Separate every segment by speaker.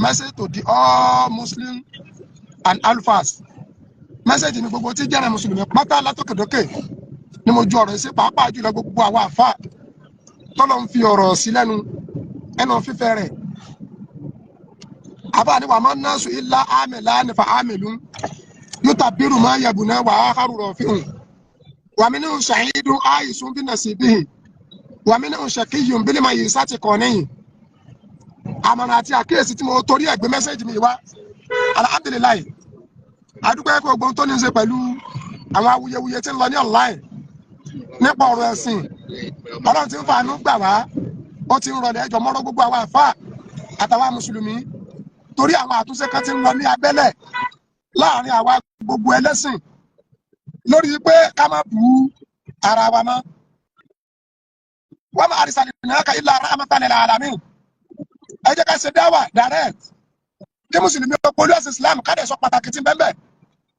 Speaker 1: Message to the all Muslim and Alfas. Message mi gbogbo tí jẹ́rẹ̀ mùsùlùmí pátá látòkèdókè ni mo ju ọ̀rọ̀ sí, pàápàá jùlọ gbogbo àwọn àfa tọ́lọ̀ ń fi ọ̀rọ̀ sí lẹ́nu ẹnu fífẹ́ rẹ̀. Àbá ni wà máa ń ná sùn ilá àmìlá nífa àmìlú yóò bírù máa yẹ̀bù náà wà á kárùrọ̀ fi hàn. Wàmí ní ṣàhídùn àìsùn bí nàṣìbíhì wàmí ní ṣàkíyùn bí lè máa yìí sátì kàn níyìn. Àmọ̀ràn àti àkíyèsí tí mo torí ẹ̀ gbé mẹ́sẹ̀jì mi wá, alhamdulilayi, adúgbò ẹ̀kọ́ gbogbo tó ní í ṣe pẹ̀lú àwọn awuyewuye tí ń lọ ní online nípa ọ̀rọ̀ ẹ̀sìn. Ọlọ́run ti ń fàánú gbà wá, ó ti ń rọlẹ̀. Ẹjọ́ mọ́rọ́ gbogbo àwọn àfáà àtàwọn mùsùlùmí torí àwọn àtúnṣe kan ti ń lọ ní abẹ́lẹ̀ láàrin àwa gbogbo ẹlẹ́sìn lórí pé ká má bu ara wa mọ́. Wa ma arsalnaka illa rahmatan lil alamin. Ẹ jẹ́ ká ṣe dáwà direct kí mùsùlùmí polú ẹ̀sìn Islam, ká dẹ̀ sọ pàtàkì tí ń bẹ ńbẹ̀,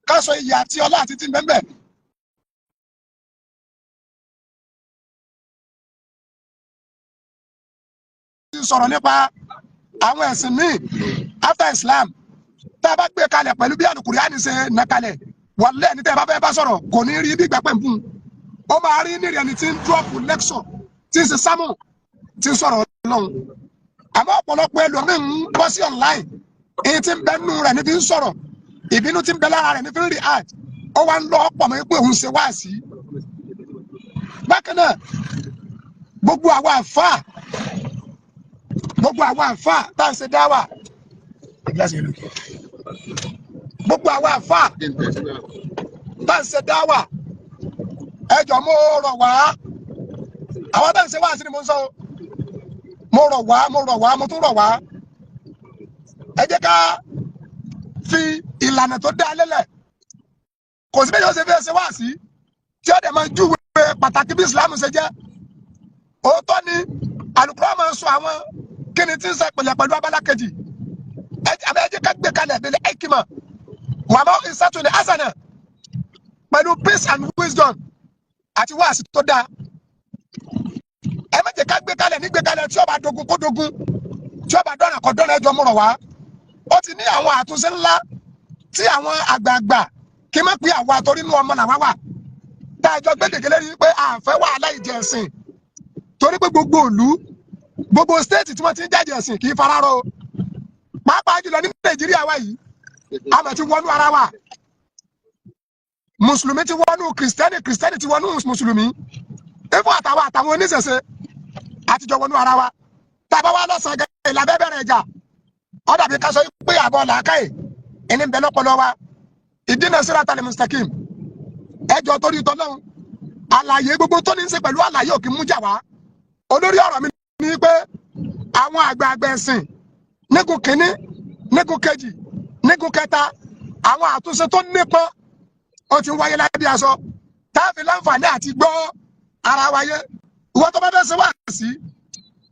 Speaker 1: ká sọ iyì àti ọlá àti tí ń bẹ ńbẹ̀. Sọ̀rọ̀ nípa àwọn ẹ̀sìn míì after Islam, tá a bá gbé kalẹ̀ pẹ̀lú bí Àlùkùránì ṣe nà kalẹ̀, wàlẹ́ ẹni tẹ́ ẹ bá fẹ́ bá sọ̀rọ̀ kò ní rí bí gbàpẹ́ nfún un, ó máa rí nírì ẹni tí ń drop lecture, tí ń ṣe sermon, tí ń sọ̀rọ̀ Ọlọ́run. Àmọ́ ọ̀pọ̀lọpọ̀ ẹlòmíì ń bọ́ sí online, èyí tí ń bẹ nù rẹ̀ ní fi ń sọ̀rọ̀, ìbínú tí ń bẹ lára rẹ̀ ní fi ń react, ó wá ń lọ ọ̀pọ̀ mọ́ pé òun ṣe wáàsí. Bákan náà, gbogbo àwọn àfáà tá à ń ṣe dáwà, gbogbo àwọn àfáà tá à ń ṣe dáwà, ẹjọ́ mo rọ̀ wá, àwọn tá à ń ṣe wáàsí ni mo ń sọ, mo rọ̀ wá, mo rọ̀ wá, mo tún rọ̀ wá, ẹ jẹ́ ká fi ìlànà tó dá lélẹ̀. Kò sí bẹ́ẹ̀ yóò ṣe fẹ́ ṣe wáàsí tí ó dẹ̀ máa júwe pàtàkì bí Islam ṣe jẹ́. Òótọ́ ni Al-Qur'an máa ń sọ àwọn kíni tí ń sọ ìpìlẹ̀ pẹ̀lú abala kejì. Ẹ jẹ́ ká gbé kalẹ̀ bíi ẹ̀kímọ̀ wàmọ́ ìsàtúndì asana pẹ̀lú peace and wisdom àti wáàsí tó dáa. Ẹ má jẹ́ ká gbé kalẹ̀ ní gbé kalẹ̀ tí ó bá dogun kó dogun, tí ó bá dọ́nà kó dọ́nà. Ẹjọ́ mọ̀rọ̀ wá, ó ti ní àwọn àtúnṣe ńlá tí àwọn àgbààgbà kí n má pè àwa torí inú ọmọ làwa wà tá a jọ gbé gègé lérí pé àfẹ́ wàhálà ìjẹ ẹ̀sìn, torí pé gbogbo ìlú, gbogbo stéètì tí wọ́n ti ń jáde ẹ̀sìn kì í fararọ, pàápàá jùlọ ní Nàìjíríà wa yìí, àmọ́ ti wọnú ara wa. Mùsùlùmí ti wọnú kìrìsìtẹ́nì, kìrìsìtẹ́nì ti wọnú mùsùlùmí, ifọ̀ àtàwọn àtàwọn oníṣẹ̀ṣe àtijọ́ wọnú ara wa. Tàbá wa lọ́sàn-án gẹ́gẹ́ ìlàbẹ́ bẹ̀rẹ̀ ìjà, ó dàbí ká sọ pé àbọ̀ làákàyè ẹni ń bẹ lọ́pọlọ wa. Ìdínà siratal mustaqim. Ẹjọ́ torí tọ́lọ́hún, àlàyé gbogbo tó ní í ṣe pẹ̀lú àlàyé òkè mú jà wá. Olórí ọ̀rọ̀ mi ni pé àwọn àgbààgbà ẹ̀sìn nígun kínní, nígun kejì, nígun kẹta, àwọn àtúnṣe tó nípọn ó ti ń wáyé lábẹ́ aṣọ táàfin láǹfààní àti gbọ́ ara wáyé. Ìwọ tó bá fẹ́ ṣe wáàsí,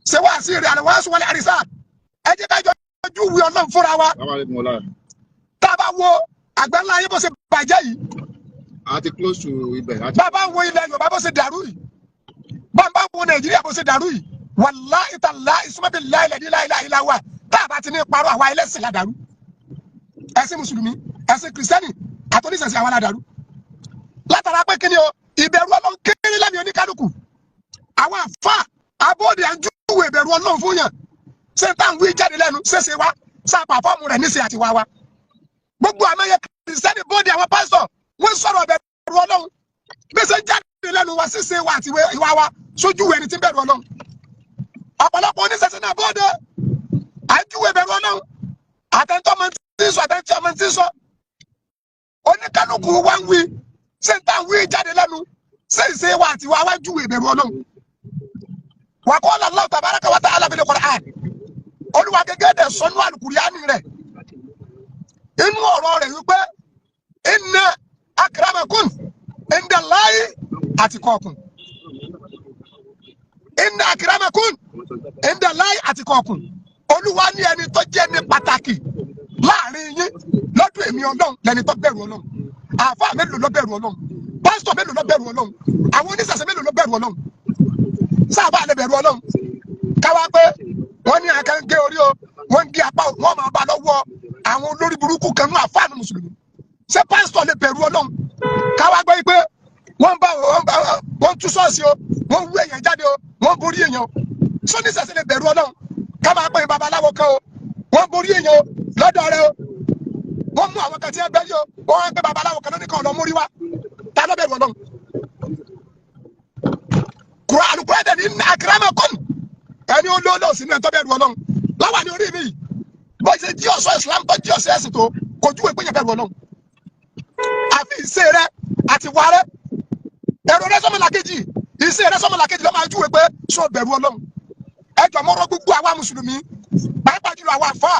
Speaker 1: ṣe wáàsí rẹ̀ àlẹ́ wàásù wọlé àrísà. Ẹ jẹ́ ká jọ júwe Ọlọ́run fúnra wa. Tá a bá wo àgbáńlá ayé bó ṣe bàjẹ́ yìí,
Speaker 2: a ti close to ibẹ̀.
Speaker 1: Bàbá wo ilẹ̀ Yorùbá bó ṣe dàrú yìí, bàbá wo Nàìjíríà bó ṣe dàrú yìí, wàláhì tàláhì summa billahi la ilaha illa huwa, tá a bá ti ní parọ́ àwa ẹlẹ́sìn la dàrú. Ẹ̀sìn mùsùlùmí, ẹ̀sìn kìrìsìtẹ́nì àtọ́nísẹ̀sìn àwa la dàrú. Látara pé kíni o, ìbẹ̀rù Ọlọ́run kéré lẹ́mìí oníkálukú. Àwọn àfa abóde à ń júwe ìbẹ̀rù Ọlọ́run fún yàn. Ṣé tá à ń wí jáde lẹ́nu ṣéṣe wa ṣá pàfọ́ọ̀mù rẹ̀ níṣe àti wá wa. Gbogbo àmọ́yẹ kìrìsìtẹ́nì bóde àwọn pásítọ̀ wọ́n sọ̀rọ̀ ìbẹ̀rù Ọlọ́run. Bí ṣe ń jáde lẹ́nu wa ṣíṣe wa àti ìwà wa sójú ẹni tí ń bẹ̀rù Ọlọ́run. Ọ̀pọ̀lọpọ̀ oníṣẹ̀ṣẹ̀ náà bóde à ń júwe ìbẹ̀rù Ọlọ́run. Àtẹ̀ntọ́ ọmọ tí ń sọ, àtẹ̀ntọ́ ọmọ tí ń sọ. Oníkálukú wa ń wí, ṣé ń tà ń wí jáde lẹ́nu, ṣé ìṣe wa àti wa wá júwe ìbẹ̀rù Ọlọ́run. Wa qala Allahu tabaraka wa ta'ala fil Qur'an. Olúwa gẹ́gẹ́ dẹ̀ sọ́nú àlùkùránì rẹ̀ inú ọ̀rọ̀ rẹ̀ wípé inna akramakum indallahi atqakum. Inna akramakum indallahi atqakum. Olúwa ní ẹni tó jẹ́ ní pàtàkì láàrin yín lọ́dún èmi Ọlọ́run lẹni tó bẹ̀rù Ọlọ́run. Àáfàá mélòó ló bẹ̀rù Ọlọ́run? Pásítọ̀ mélòó ló bẹ̀rù Ọlọ́run? Àwọn oníṣẹ̀ṣẹ̀ mélòó ló bẹ̀rù Ọlọ́run? Sábà lè bẹ̀rù Ọlọ́run káwá pé wọ́n ní àkànké orí o, wọ́n ń gé apá o, wọ́n máa bá Àwọn olórí burúkú kan ní àfáànù mùsùlùmí, ṣé pásítọ̀ lè bẹ̀rù Ọlọ́run? Káwá gbọ́ yìí pé wọ́n bá wọ́n tú ṣọ́ọ̀ṣì o, wọ́n wú èèyàn jáde o, wọ́n borí èèyàn o. Sóníṣẹ̀ṣẹ̀ lè bẹ̀rù Ọlọ́run? Ká máa pè é babaláwo kan o, wọ́n borí èèyàn o lọ́dọ̀ rẹ o, wọ́n mú àwọn kan tí wọ́n bẹ́ yìí o, wọ́n wá pé babaláwo kan lóní kan ọ̀nà mórí wá. Ta ló bẹ̀rù Ọlọ́run? Kura alukura dẹ̀ ní akramakum, ẹni olóòlò sínú ẹ̀ tó bẹ̀rù Ọlọ́run láwa ní orí mi yìí. Bó ṣe jí ọ̀ṣọ́ Islam tó jí ọ̀ṣọ́ ẹ̀sìn tó kojú ìpín yẹn bẹ̀rù Ọlọ́run, àfi ìṣe rẹ àti wà rẹ, èrò rẹ sọmọlàkejì, ìṣe rẹ sọmọlàkejì ló máa júwe pé ṣó bẹ̀rù Ọlọ́run. Ẹ jọ̀ọ́, mo rọ̀ gbogbo àwa mùsùlùmí, pàápàá jùlọ àwa àfáà,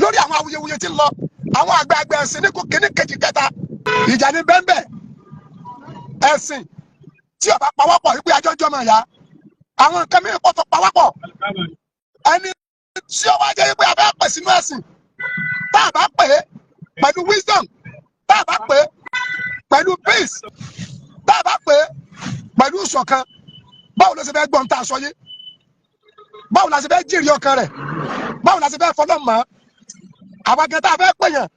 Speaker 1: lórí àwọn awuyewuye tí ń lọ, àwọn àgbààgbà ẹ̀sìn ní kò kíní kejì kẹta, ìjà ní bẹ́ńbẹ́. Ẹ̀sìn tí ó bá pawọ́pọ̀ wípé ajọ́jọ́ mọ̀ ya, àwọn nǹkan mìíràn pọ̀ tó pawọ́pọ̀. Ẹni tí ó wá jẹ́ wípé a fẹ́ pè sínú ẹ̀sìn, tá a bá pè é pẹ̀lú wisdom, tá a bá pè é pẹ̀lú peace, tá a bá pè é pẹ̀lú ìṣọ̀kan, báwo ló ṣe fẹ́ gbọ́n tá a sọ yé? Báwo la ṣe fẹ́ jèrè ọkàn rẹ̀? Báwo la ṣe fẹ́ fọlọ́ mọ́? Àwa gan tá a fẹ́ pè yàn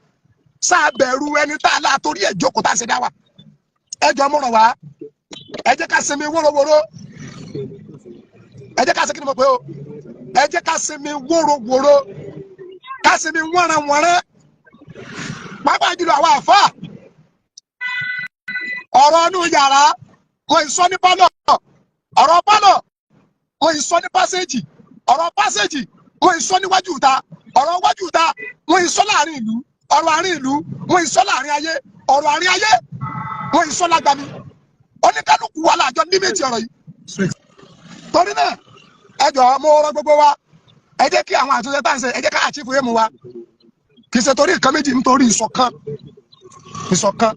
Speaker 1: sáà bẹ̀rù ẹni tá a lá torí ẹ̀ jókòó tá a ṣe dá wa. Ẹ jọ mọ̀rọ̀ wá, ẹ jẹ́ ká sinmi wórówóró. Ẹ jẹ́ ká ṣe kí ni mo pè o? Ẹ jẹ́ ká sinmi wórówóró, ká sinmi wọ́nranwọ̀nran, pàápàá jùlọ àwọn àfáà. Ọ̀rọ̀ inú yàrá wọn ì sọ ní pálọ̀, ọ̀rọ̀ pálọ̀ wọn ì sọ ní passage, ọ̀rọ̀ passage wọn ì sọ níwájú ìta, ọ̀rọ̀ wájú ìta wọn ì sọ láàrin ìlú, ọ̀rọ̀ àárín ìlú wọn ì sọ láàrin ayé, ọ̀rọ̀ àárín ayé wọn ì sọ lágbàmí. Oníkálukú wa láàjọ limit ọ̀rọ̀ yìí. Torí náà, ẹ jọ̀ọ́, mo rọ̀ gbogbo wa, ẹ jẹ́ kí àwọn àtúnṣe tá à ń ṣe, ẹ jẹ́ ká achieve aim wa. Kì í ṣe torí nǹkan méjì, nítorí ìṣọ̀kan, ìṣọ̀kan.